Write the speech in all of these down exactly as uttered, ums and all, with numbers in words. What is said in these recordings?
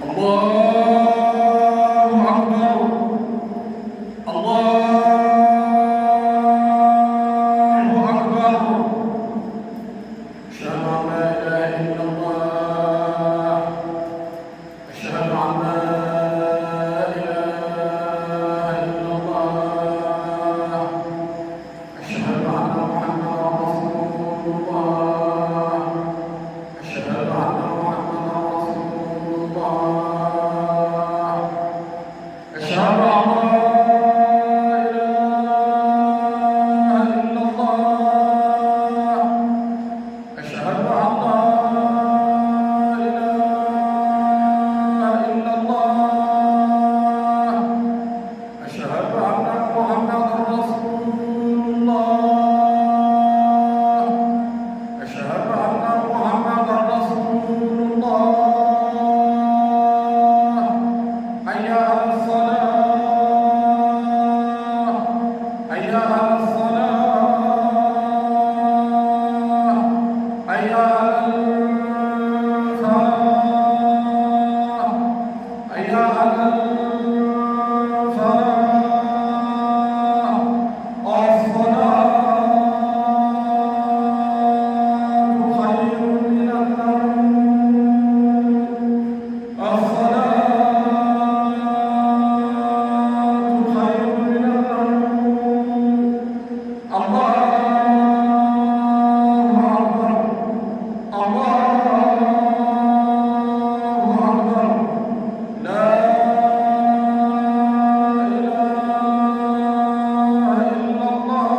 الله أكبر. الله أكبر. أشهد أن لا إله إلا الله. أشهد أن لا إله إلا الله. أشهد أن محمدا رسول الله. أشهد أن محمدا رسول الله. أشهد أن لا إله إلا الله. أشهد أن لا إله إلا الله. أشهد أن محمدا رسول الله. أشهد أن محمدا رسول الله. حي على الصلاة. حي على الصلاة. حي على الفلاح. حي على الفلاح. الصلاة خير من النوم. الصلاة خير من النوم. الله أكبر. الله أكبر. لا إله إلا الله.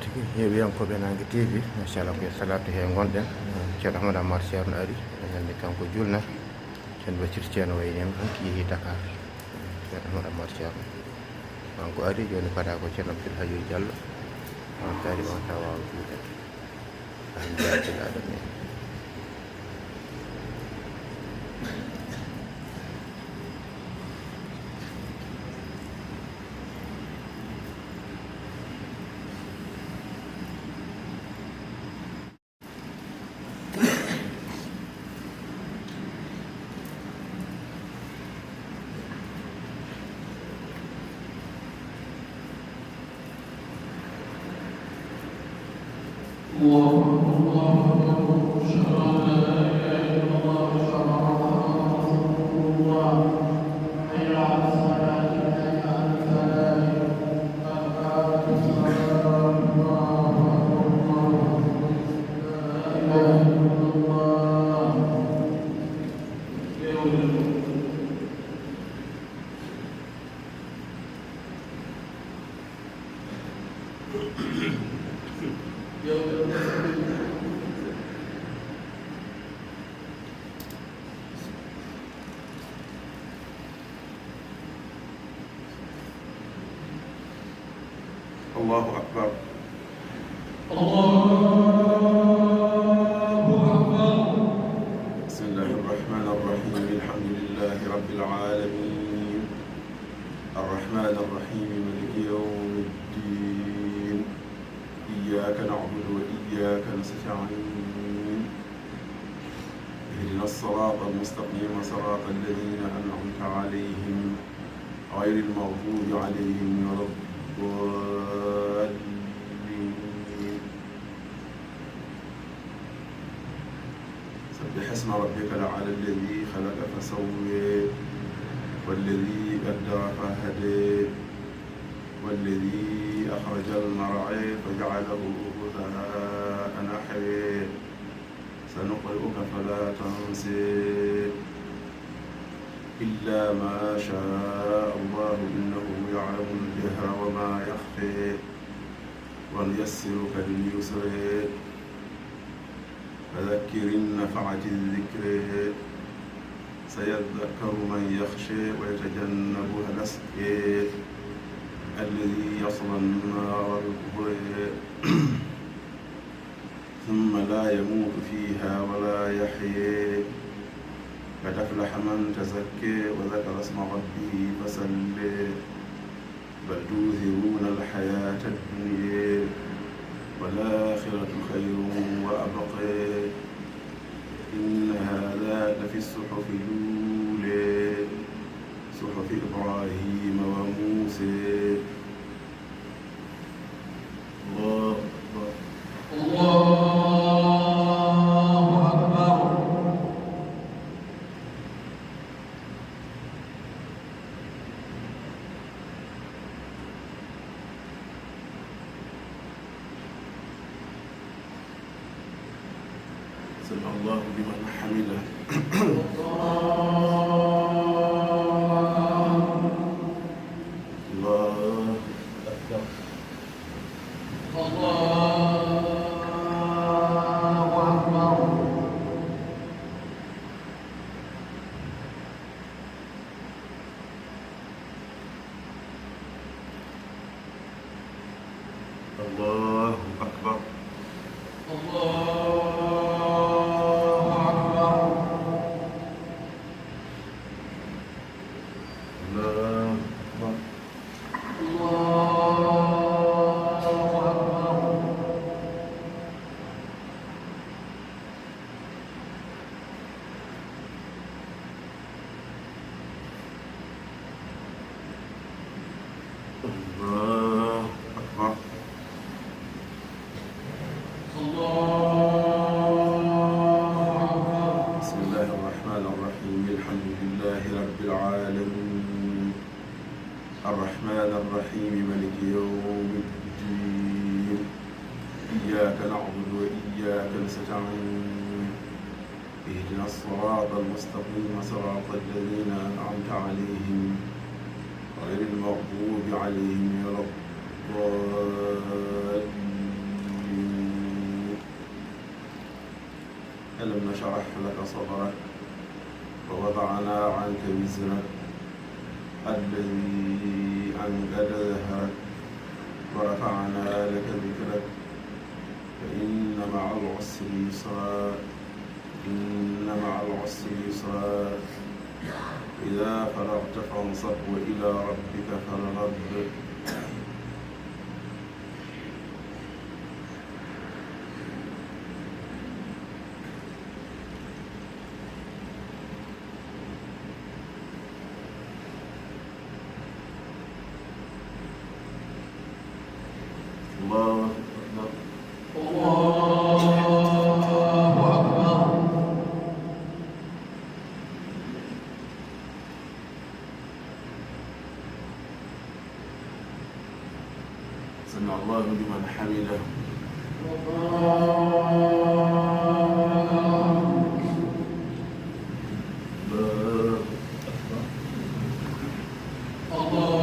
Tigi, yeeɓiyankooɓe Naange T V, machallah, ko e salaatu he ngonɗen. Ceerno Ahmad Ammar Ceerno ari, en nganndi kanko julna. Ceerno Bacir Ceerno wayni en, kanko yehi Dakar. Ceerno Ahmad Ammar Ceerno. Kanko ari, jooni fada ko Ceerno Abdoul Hayyu Diallo. On taari, on tawa juuɗe. Alhamdulillahi rabbil alamin. الله أكبر، الله أكبر. أشهد أن لا إله إلا الله، أشهد أن محمدا رسول الله. حي على الصلاة، حي على الفلاح. قد قامت الصلاة، الله أكبر، الله أكبر. لا إله إلا الله. الله أكبر. الله أكبر. بسم الله الرحمن الرحيم. الحمد لله رب العالمين. الرحمن الرحيم. مالك يوم الدين. إياك نعبد وإياك نستعين. اهدنا الصراط المستقيم، صراط الذين أنعمت عليهم، غير المغضوب عليهم ولا الضالين. سبح اسم ربك الأعلى الذي خلق فسوى، والذي قدر فهدى، والذي أخرج المرعى فجعله غثاء أحوى. سنقرئك فلا تنسى، إلا ما شاء الله، إنه يعلم الجهر وما يخفى، ونيسرك لليسرى، فذكر إن نفعت الذكرى، سيذكر من يخشى، ويتجنبها الأشقى، الذي يصلى النار الكبرى، ثم لا يموت فيها ولا يحيا، قد أفلح من تزكى، وذكر اسم ربه فصلى، بل تؤثرون الحياة الدنيا والآخرة خير وأبقى. إن هذا لفي الصحف الأولى، صحف إبراهيم وموسى. الله أكبر. الله أكبر. سمع الله لمن حمده. الله أكبر. الله أكبر. الله أكبر. الله أكبر. الله أكبر. الله أكبر. الله أكبر. الله أكبر. بسم الله الرحمن الرحيم. الحمد لله رب العالمين. الرحمن الرحيم. مالك يوم الدين. إياك نعبد وإياك نستعين. اهدنا الصراط المستقيم، صراط الذين أنعمت عليهم، غير المغضوب عليهم ولا الضالين. ألم نشرح لك صدرك ووضعنا عنك وزرك الذي أنقض ظهرك ورفعنا لك ذكرك فإن مع العسر يسرا. إن مع العسر يسرا. إذا فرغت فانصب وإلى ربك فارغب. الله أكبر. الله أكبر. سمع الله لمن حمده. الله أكبر. الله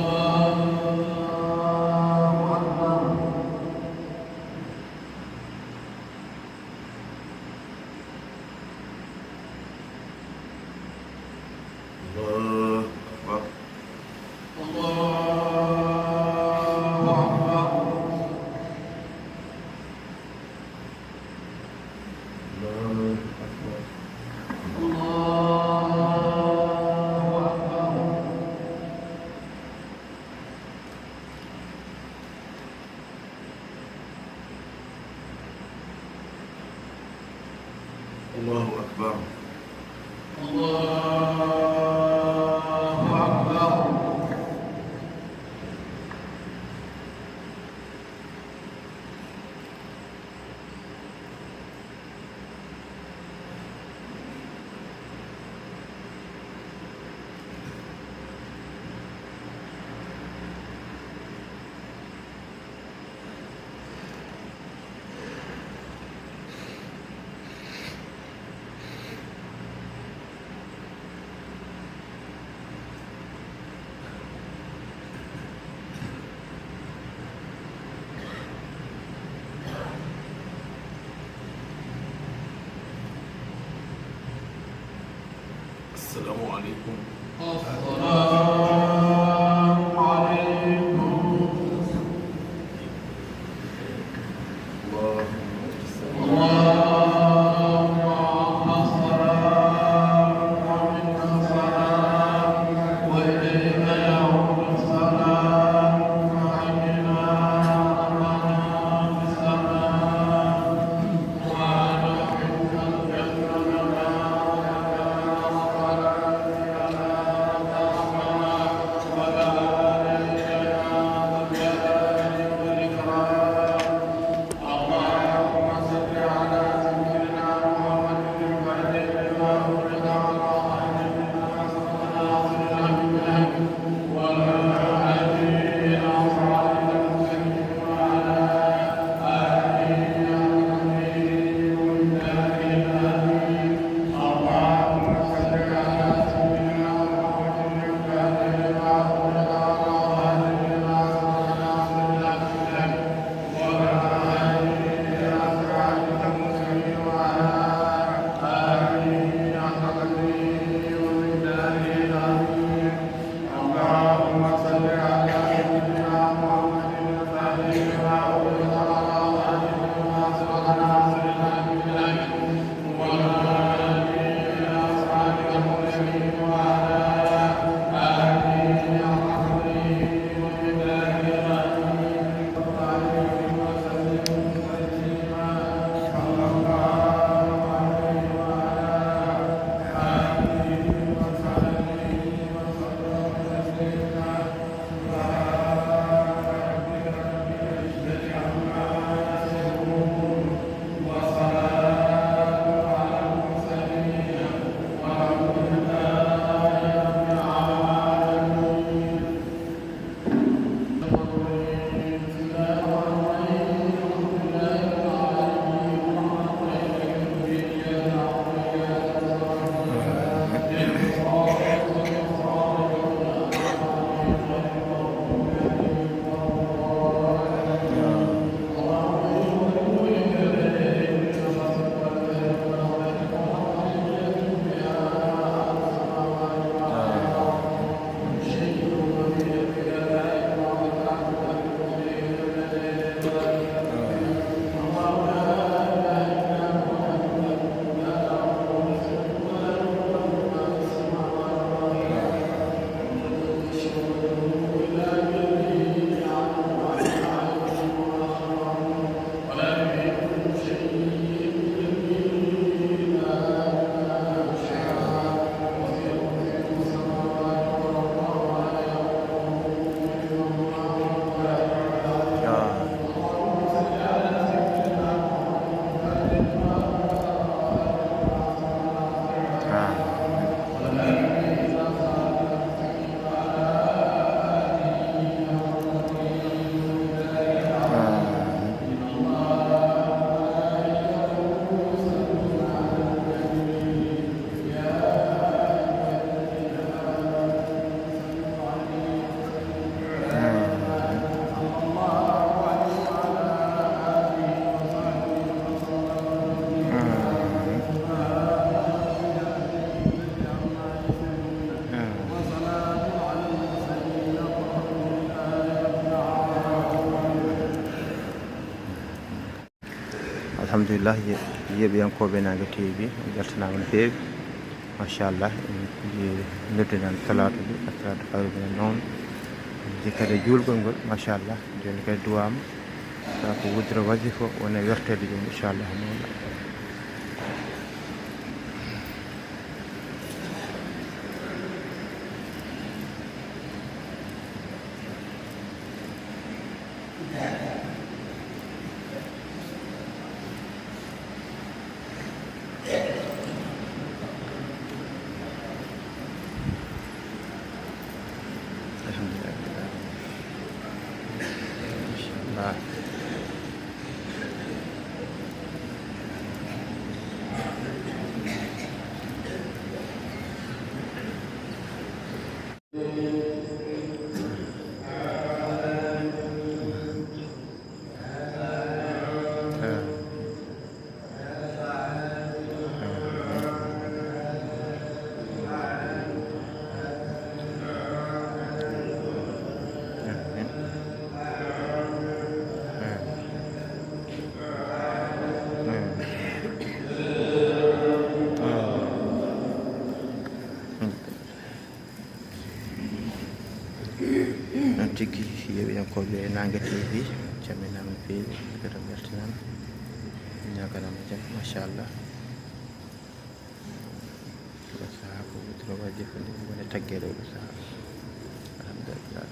أكبر. الله أكبر. الله أكبر. الله أكبر. الله أكبر. الله أكبر. الله أكبر. السلام عليكم. السلام عليكم. الله. الله أكبر. السلام ومنك السلام وإليك يعود السلام. Alhamdulillah, ye-, yeeɓiyankooɓe Naange T V, on mbeltanaama no feewi. Machallah, en noddinan salaatu ndi, asalaatu hayru mina nawm. En njeccii e juulgol ngol, machallah. Jooni kadi duwaama. Kaa ko wudere wasifa woni werteede jooni, inchallah. Alhamdulillah. Inchallah. Noon tigi, yeeɓiyankooɓe Naange T V, calminaama no feewi, kadi mbeltanaama, ñaaganaama jam, machallah. Oɗo sahaa ko wuturo wajifa nde woni taggeede oɗo sahaa. Alhamdulillah.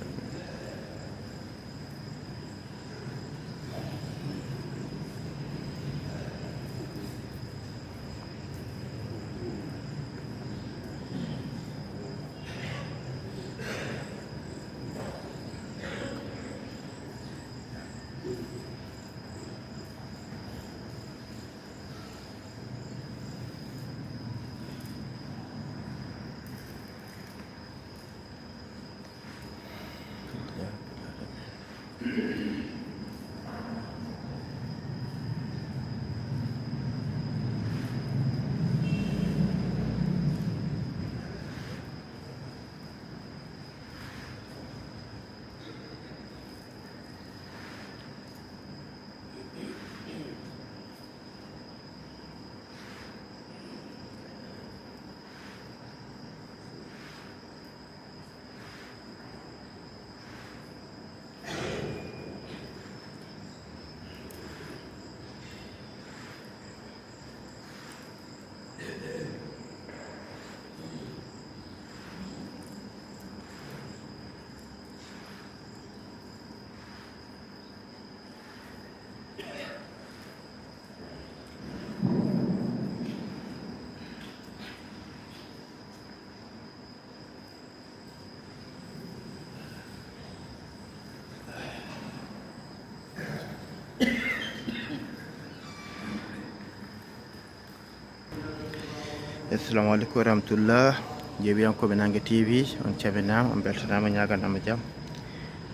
Assalamu aleykum wa rahmatullah. Yeeɓiyankooɓe Naange T V, on calminaama, on mbeltanaama, ñaaganaama jam.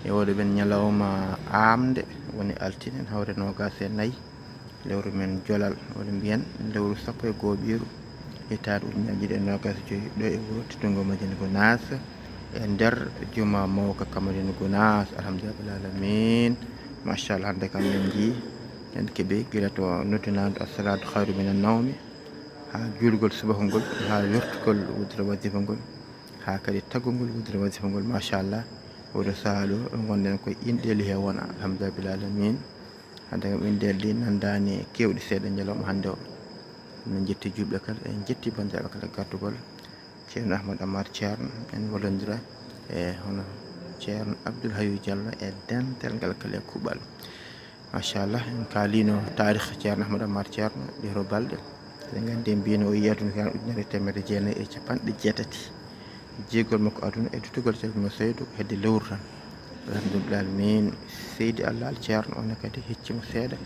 E oɗo ɓen ñalawma aamnde, woni altine, hawre noogaas e nayi, lewru men jolal, woni mbiyen lewru sappo e go'oɓiru, hitaande ujunere ɗiɗi e noogaas e joy, ɗo e wuro teddungo Madina Gunaas, e nder juma mawka ka Madina Gunaas, alhamdulillahi rabbil aalamiin. Machallah, hannde kam en njii, en keɓii gila to noddinaandu assalaatu khayru minan nawmi, haa juulgol subaka ngol, haa wertugol wudere wazifa ngol, haa kadi taggugol wudere wazifa ngol, machallah. Oɗo sahaa ɗo, ɗo ngonɗen koye inɗeeli he wona, alhamdulillahi rabbil aalamiin. Hannde kam inɗeeli ɗi nanndaani keewɗi seeɗa ñalawma hannde o. Min njetti juulɓe kala, en njetti banndiraaɓe kala gartugol. Ceerno Ahmad Amar Ceerno, en wallondira e hono Ceerno Abdoul Hayou Diallo e dental ngal kala e kuuɓal. Machallah, en kaaliino taarikh Ceerno Ahmad Amar Ceerno, ɗiɗo balɗe. Eɗen nganndi, mbiyno o yii aduna ko hitaande ujunere e teemedde jeenayi e capanɗe jeetati. Jiyegol makko aduna e duttugol Ceerno Seydou hedde lewru tan. Alhamdulillah min Seydi Allah Al Ceerno, on kadi hecci mo seeɗa.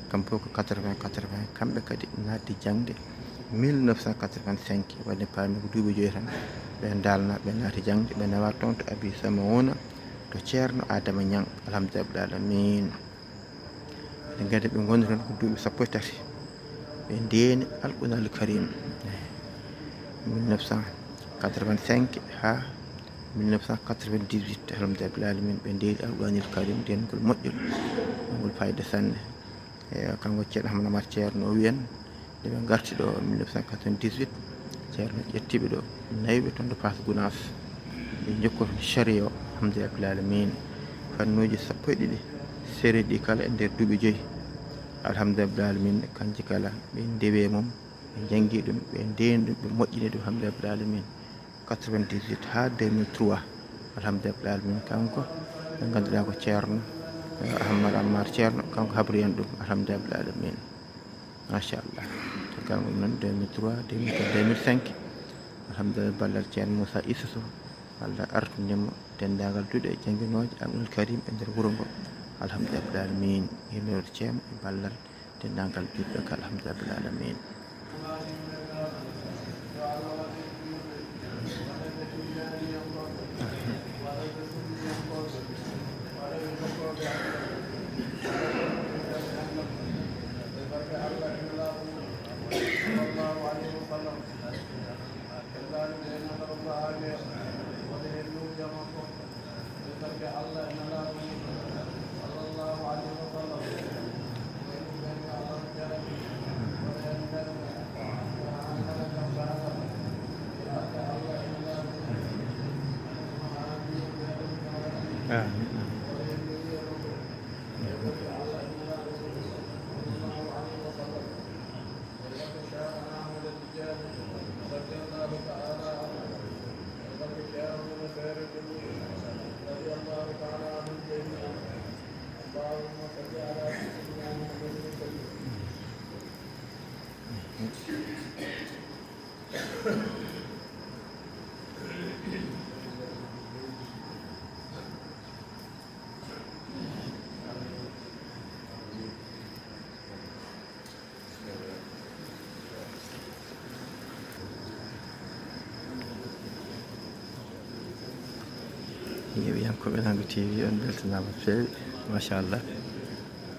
Kanko ko quatre-vingts, quatre-vingts, kamɓe kadi naatde jaŋde mille neuf cent quatre-vingt-cinq, waɗde paami ko duuɓi joyi tan. Ɓe ndaalna, ɓe naati jaŋde, ɓe nawa toon to Abi Samauna, to Ceerno Adama Ñaŋ. Alhamdulillah min. Eɗen nganndi ɓe ngonndi toon ko duuɓi sappo e tati. Ɓe ndeeni Alqur'aanul Kariim. Mille neuf cent quatre-vingt-cinq haa mille neuf cent quatre-vingt-dix-huit, alhamdulillahi rabbil aalamiin, ɓe ndeeni Alqur'aanul Kariim, ndeengol moƴƴol, ngol faayiida sanne. E, kanko Ceerno Ahmad Amar Ceerno o wiyan, nde ɓe ngarti ɗo mille neuf cent quatre-vingt-dix-huit, Ceerno ƴettiɓe ɗo, nawiɓe toon to Faas Gunaas. Ɓe njokkoto sariya o, alhamdulillahi rabbil aalamiin. Fannuuji sappo e ɗiɗi, sariya ɗi kala e nder duuɓi joyi. Alhamdulillahi rabbil aalamiin, kanji kala ɓe ndewi e mum, ɓe njanngi ɗum, ɓe ndeeni ɗum, ɓe moƴƴini ɗum, alhamdulillahi rabbil aalamiin. Quatre-vingt-dix-huit haa deux mille trois, alhamdulillahi rabbil aalamiin, kanko ɓe ngannduɗaa ko Ceerno, eh, Ahmad Ammar Ceerno, kanko habri en ɗum, alhamdulillahi rabbil aalamiin. Machallah. Caggal mum noon, deux mille trois, deux mille quatre, deux mille cinq, alhamdulillahi, ballal Ceerno Moussa Issa Sow, Allah artini mo denndaangal duɗe jannginooje Alqur'aanul Kariim e nder wuro ngo, alhamdulillahi rabbil aalamiin. Yurmeende Ceerno e ballal denndaangal juulɓe kala, alhamdulillahi rabbil aalamiin. Yeewiyankooɓe Langue T V, on mbeltanaama no feewi, machallah.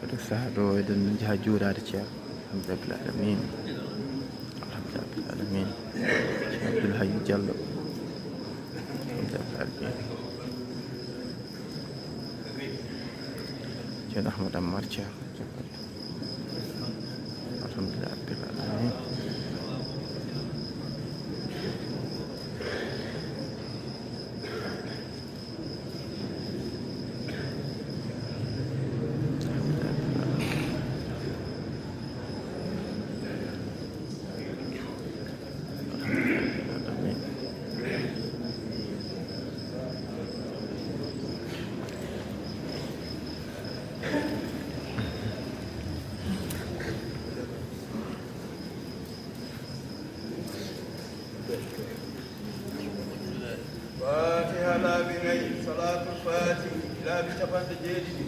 Oɗo sahaa ɗo, eɗen njaha juuraade Ceerno. Alhamdulillahi rabbil aalamiin. Alhamdulillahi rabbil aalamiin. Ceerno Abdoul Hayy Diallo. Alhamdulillahi rabbil aalamiin. Ceerno Ahmad Ammar Ceerno. Alhamdulillahi rabbil aalamiin. Faatiha laabi nayi, Salaatul Faatihi laabi capanɗe jeeɗiɗi.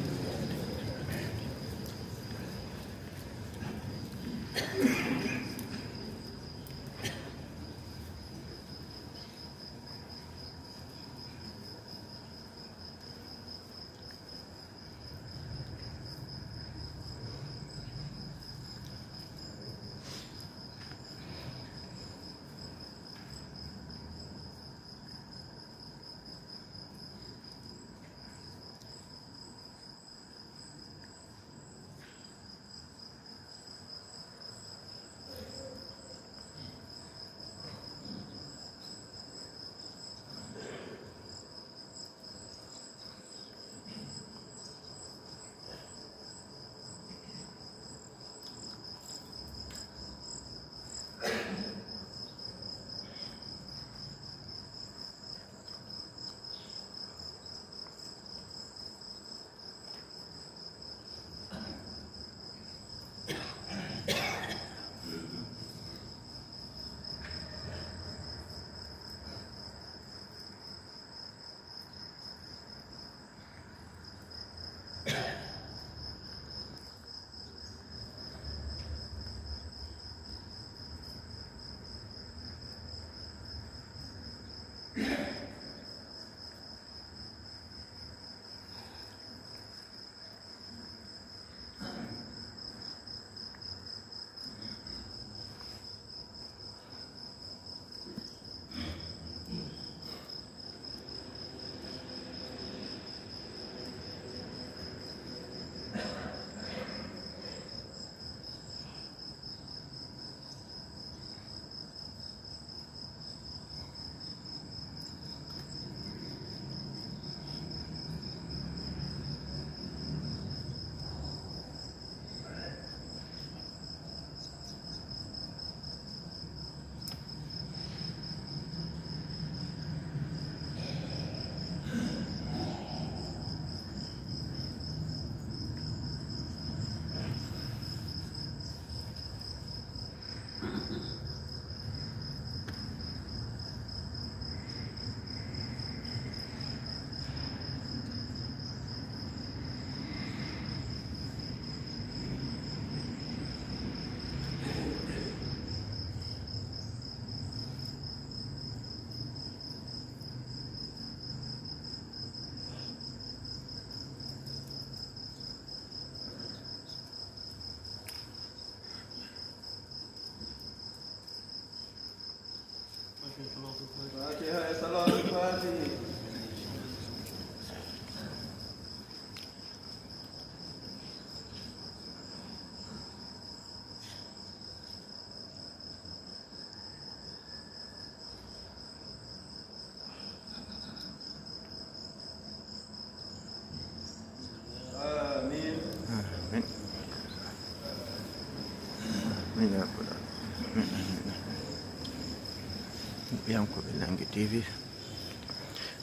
Yankooɓe Nangue T V.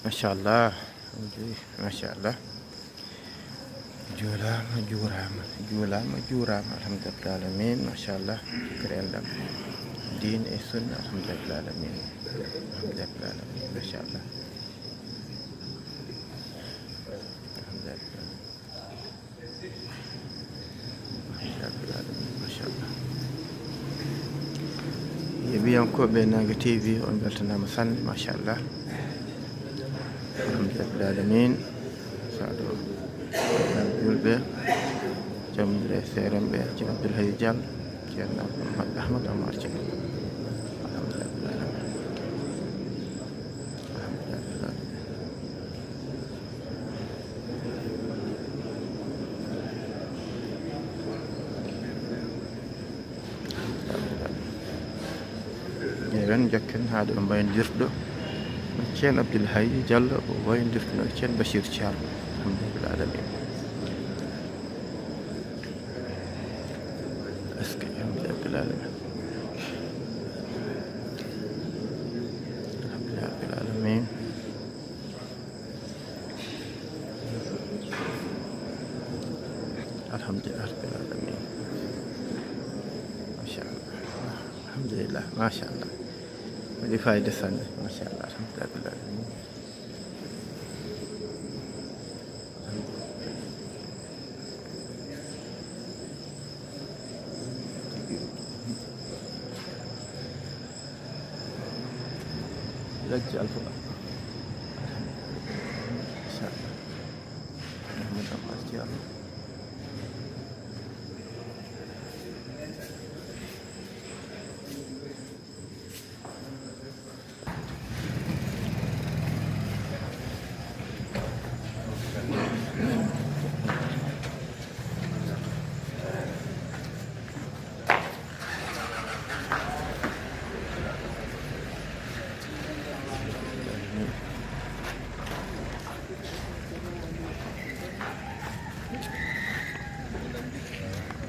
Machallah. Machallah. Juulaama, juuraama, juulaama, juuraama. Alhamdulillah alamin. Machallah. Fikre enɗam. Diin e sunna. Alhamdulillah alamin. Alhamdulillah alamin. Machallah. Alhamdulillah. Alhamdulillah alamin. Machallah. Yeeɓiyankooɓe Nangue T V, on mbeltanaama sanne, machallah. Alhamdulillah alamin. Saɗo julɓe, jamre seerenɓe, Ceerno Abdoul Hayy Diallo, Ceerno Ahmad, Ahmad Amar Thiam. Alhamdulillah alamin. Alhamdulillah alamin. Ƴeewen, njokken haa ɗo mbaynodirɗo Ceerno Abdoul Hayy Diallo, o wayndirtuno Ceerno Bachir Thiam. Alhamdulillah alamin. Est-ce que Alhamdulillah alamin. Alhamdulillah alamin. Alhamdulillah alamin. Machallah. Alhamdulillah, machallah. Waɗi fayida sanne, machallah. Alhamdulillah alamin. Lajji Alfa. Machallah. Ahmad Abbas Diallo.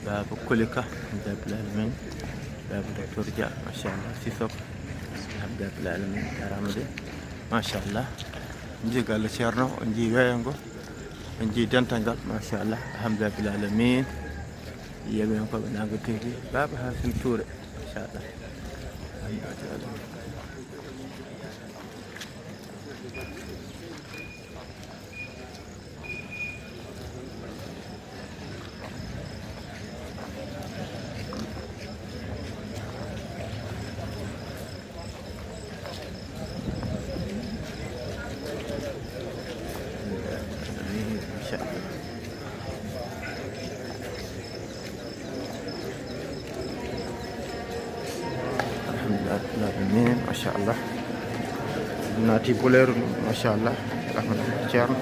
Baaba Kolika, Alhamdulillah alamin. Baaba Docteur Dia, machallah, Sissoko, Alhamdulillah alamin. Jarama de, machallah. Njii galle Ceerno, njii weeyo ngo, njii dental ngal, machallah, Alhamdulillah alamin. Yeeɓiyankooɓe Nangue T V, Baaba Hasim Touré, machallah. Alhamdulillah alamin. Alhamdulillah alamin, machallah. Naati buleeru, machallah. Rahmatullahi Ceerno.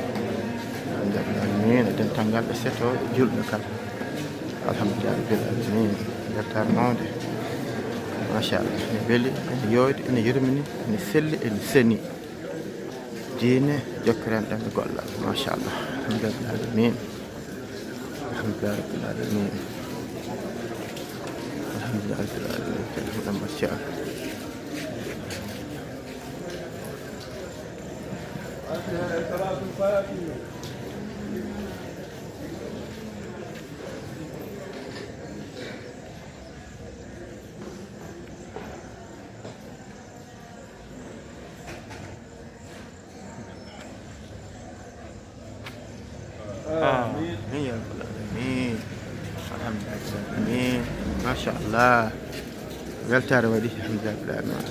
Alhamdulillah alamin, e dental ngal ɓe seto julɓe kala. Alhamdulillah rabbil alamin. Weltaare mawnde. Machallah. Ene weli, ene yooɗi, ene yurmini, ene selli, ene seni. Diine, jokkere enɗam e gollal. Machallah. Alhamdulillah alamin. Alhamdulillah rabbil alamin. Alhamdulillah rabbil alamin. Ceerno Amadou Ammar Thiam. Amin ya rabbal alamin. Alhamdulillah alamin. Machallah. Weltaare waɗi, Alhamdulillah alamin.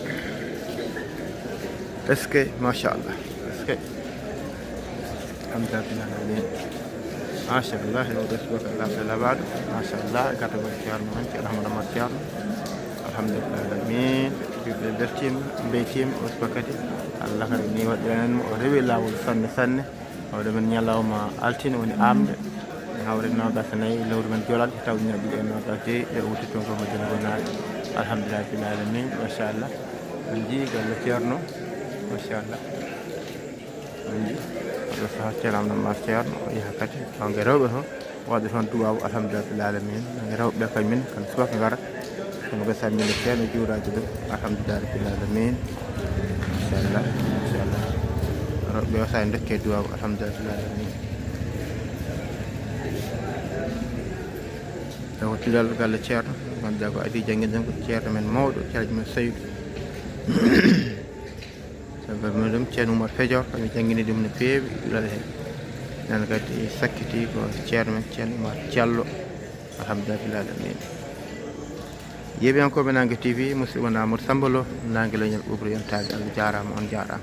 Est-ce que, machallah. Est-ce que, Alhamdulillah alamin. Machallah, e oɗo subaka Allah taala baɗo. Machallah, gata ko Ceerno on, Ceerno Ahmad Ammar Ceerno. Alhamdulillah alamin. Ɓe beltima, mbeytima, o subaka kadi. Allah kadi ni waɗi enen mo, o rewi laawol sanne sanne. Hawre men ñalawma altine woni aamde, hawre noogas e nayi lewru men jolal, taw ujunere ɗiɗi e noogas e joyi, e udditto ngo mo Jom Gonaare. Alhamdulillah rabbil alamin, machallah. On njii galle Ceerno, machallah. On njii, oɗo saha Ceerno Amadou Ammar Ceerno, o yaha kadi, on nge rewɓe to. Waɗde toon duwaaw, Alhamdulillah rabbil alamin. Rewɓe kañumen, kono subaka ngara. Kono ɓe salmina ceerno, juuraaji ɗum, Alhamdulillah rabbil alamin. Inchallah, inchallah. Rewɓe o sa en dokke duwaw, alhamdulillah alamin. Taw tilal galle ceerno, ganduɗa ko adi jangge janggo ceerno men mawɗo, ceerno men Saydu. Sabu men ɗum ceerno Umar Fejor, kami jangini ɗum no feewi, lala hen. Nan kadi sakkiti ko ceerno men ceerno Umar Diallo. Alhamdulillah alamin. Yeeɓiyankoɓe Nangue T V, musidɗo mon Amadou Samba Lo, Nangue leñol ɓuɓri yontaɓe, Allah jarama, on jarama.